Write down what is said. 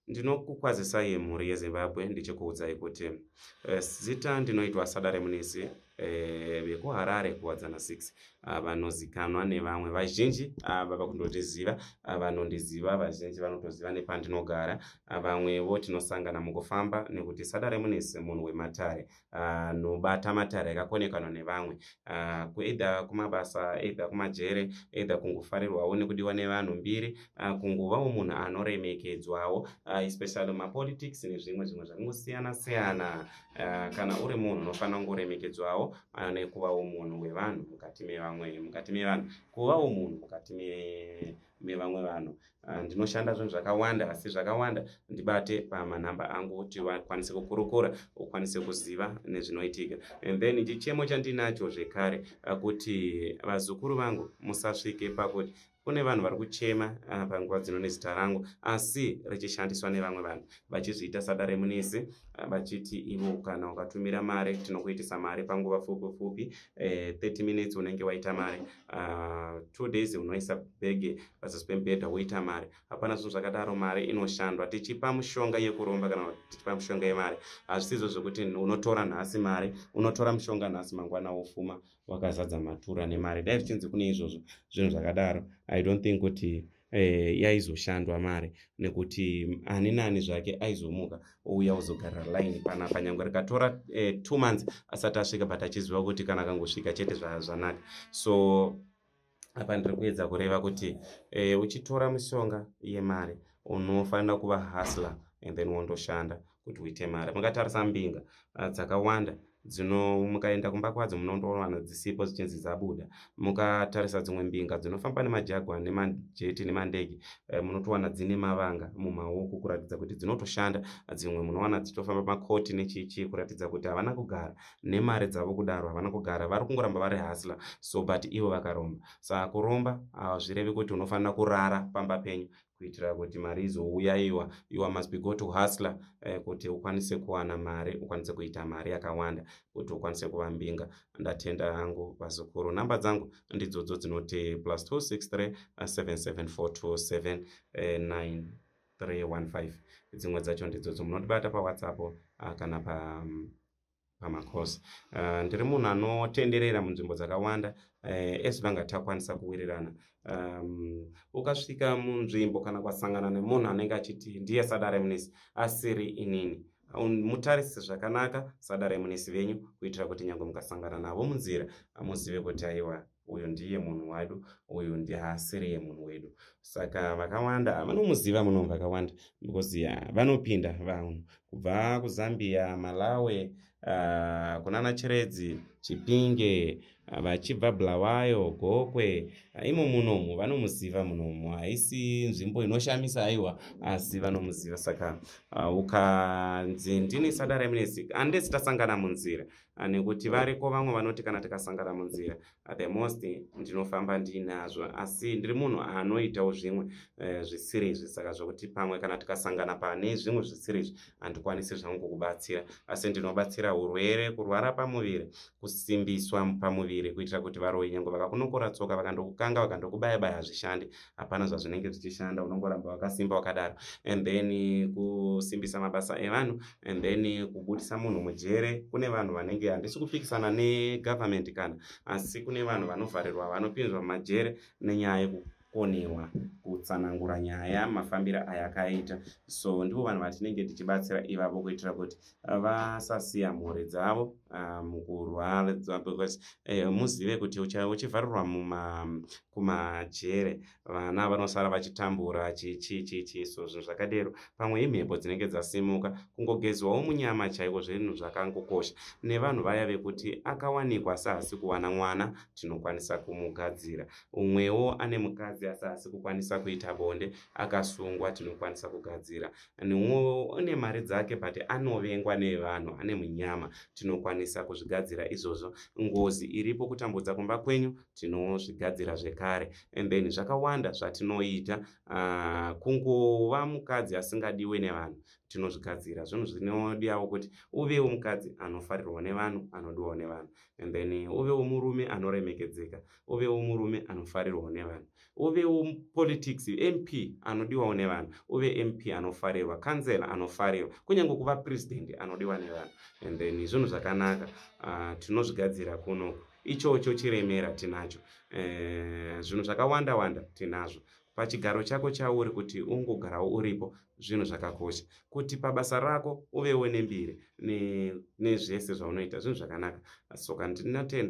Ndinokukwazisai mhuri yeZimbabwe ndichikuudzai kuti zita ndinoitwa Sadare Munisi vekuHarare kuWadzana 6, vanozikanwa nevamwe vazhinji vava kundotiziva, vanondiziva vazhinji vanotoziva nepandinogara. Vamwevo tinosangana mukufamba nekuti Sadare Munisi munhu wematare, anobata matare akakonekanwa nevamwe, either kumabasa, either kumajere, either kungofarirwawo nekudiwa nevanhu mbiri, kungovawo munhu anoremekedzwawo, especially mapolitics nezvimwe zvimwe zvakangosiyana siyana. Kana uri munhu unofanira kungoremekedzwawo nekuvawo munhu wevanhu mukati mevamwe, mukati mevanhu, kuvawo munhu mukati mevamwe vanhu. Ndinoshanda zvinhu zvakawanda, asi zvakawanda ndibate pamanhamba angu kuti vakwanise kukurukura, ukwanise kuziva nezvinoitika. And then chichemo chandinacho zvekare kuti vazukuru vangu musasvike pakuti kune vanhu vari kuchema panguva dzino nezita rangu, asi richishandiswa nevamwe vanhu vachizviita Sadare Munisi, vachiti ivo kana ukatumira mari tinokuitisa mari panguva pfupi pfupi, 30 minutes unenge waita mari, 2 days unoisa bhege pazasi pemubhedha woita mari. Hapana zvinhu zvakadaro. Mari inoshandwa. Tichipa mushonga yekuromba kana tichipa mushonga yemari, hazvisizvo zvekuti unotora nhasi mari, unotora mushonga nhasi, mangwana wofuma wakazadza matura nemari. Dai zvichinzi kune izvozvo zvinhu zvakadaro, I don't think kuti yaizoshandwa mari, nekuti ani nani zvake aizomuka ouya uzogarira line panapa, nyange rikatora 2 months asati asvika, but achiziva kuti kana akangosvika chete zvanaka. So apa ndiri kuedza kureva kuti uchitora mishonga yemari unofanira kuva hustler and then wondoshanda kuti uite mari. Mukatarisa mbinga dzakawanda dzino, mukaenda kumba kwadzo munondowana dzisipo, dzichinzi dzabuda. Mukatarisa dzimwe mbinga dzinofamba nemajagwa nemajeti nemandege, munotowana dzine mavanga mumaoko kuratidza kuti dzinotoshanda. Dzimwe munowana dzichitofamba makoti nechichi kuratidza kuti havana kugara nemari dzavo kudaro, havana kugara, vari kungoramba vari hustler. So but ivo vakaromba. Saka kuromba hazvirevi kuti unofanira kurara pamba penyu kuitira kuti mari izouya. Iwa you must be go to hustler kuti ukwanise kuwana mari, ukwanise kuita mari yakawanda, kuti ukwanise kuva mbinga. Ndatenda hangu vazukuru. Namba dzangu ndidzodzo dzinoti +263 77427 9315. Dzimwe dzacho ndidzodzo, munotibata paWhatsApp kana pa pamakosi. Ndiri munhu anotenderera munzvimbo dzakawanda as long takwanisa kuwirirana. Ukasvika munzvimbo kana ukasangana nemunhu anenge achiti ndiye Sadare Munisi asiri inini, mutarise zvakanaka Sadare Munisi venyu, kuitira kuti nyange mukasangana navo munzira muzive kuti aiwa, uyu ndiye munhu wedu, uyu ndihaasiriye munhu wedu. Saka vakawanda vanomuziva muno, vakawanda, because vanopinda vanhu kubva kuZambia, Malawi, kunana Chiredzi, Chipinge, vachibva Bulawayo, Gokwe, imo munomu vanomuziva munomu. Haisi nzvimbo inoshamisa, aiwa, asi vanomuziva. Saka ukanzi ndini Sadare Munisi, handisi tasangana munzira, nekuti variko vamwe vanoti kana tikasangana munzira, the most ndinofamba ndinazvo, asi ndiri munhu anoitawo zvimwe zvisiri izvi. Saka zvokuti pamwe kana tikasangana pane zvimwe zvisiri izvi, handikwanisi zvangu kukubatsira, asi ndinobatsira urwere, kurwara pamuviri, kusimbiswa pamuviri, kuitira kuti varoyi nyange vakakunokora tsoka, vakandokukanga, vakandokubaya baya, hazvishandi, hapana zvazvinenge zvichishanda, unongoramba wakasimba wakadaro. And then kusimbisa mabasa evanhu, and then kubudisa munhu mujere. Kune vanhu vanenge, handisi kupikisana negovernment kana, asi kune vanhu vanovharirwa, vanopinzwa mumajere nenyaya yekukonewa kutsanangura nyaya mafambiro ayakaita. So ndivo vanhu vatinenge tichibatsira ivavo, kuitira kuti vasasiya mhuri dzavo mukurwara, because muzive kuti uchivharirwa kumajere vana vanosara vachitambura chichi chichi. So zvinhu zvakadero, pamwe imhepo dzinenge dzasimuka, kungogezwawo munyama chaiko, zvinhu zvakangokosha. Nevanhu vaya vekuti akawanikwa asi haasi kuwana mwana, tinokwanisa kumugadzira. Umwewo ane mukadzi asi haasi kukwanisa kuita bonde, akasungwa, tinokwanisa kugadzira. Neumwewo une mari dzake but anovengwa nevanhu, ane munyama, tinokwanisa kuzvigadzira izvozvo. Ngozi iripo kutambudza kumba kwenyu, tinozvigadzira zvekare. And then zvakawanda zvatinoita. Kungova mukadzi asingadiwe nevanhu. Tinozvigadzira zvinhu zvinodiwawo kuti uvewo mukadzi anofarirwa nevanhu, anodiwawo nevanhu, and then uvewo murume anoremekedzeka, uvewo murume anofarirwawo nevanhu, uvewo politics MP anodiwawo nevanhu, uve MP anofarirwa, kansela anofarirwa, kunyange kuva president anodiwa nevanhu. And then zvinhu zvakanaka, tinozvigadzira kunoku. Ichocho chiremera tinacho, zvinhu zvakawanda wanda tinazvo. Pachigaro chako chauri kuti ungogarawo uripo, zvinhu zvakakosha kuti pabasa rako uvewo nembiri nezvese zvaunoita, zvinhu zvakanaka. Saka ndinotenda.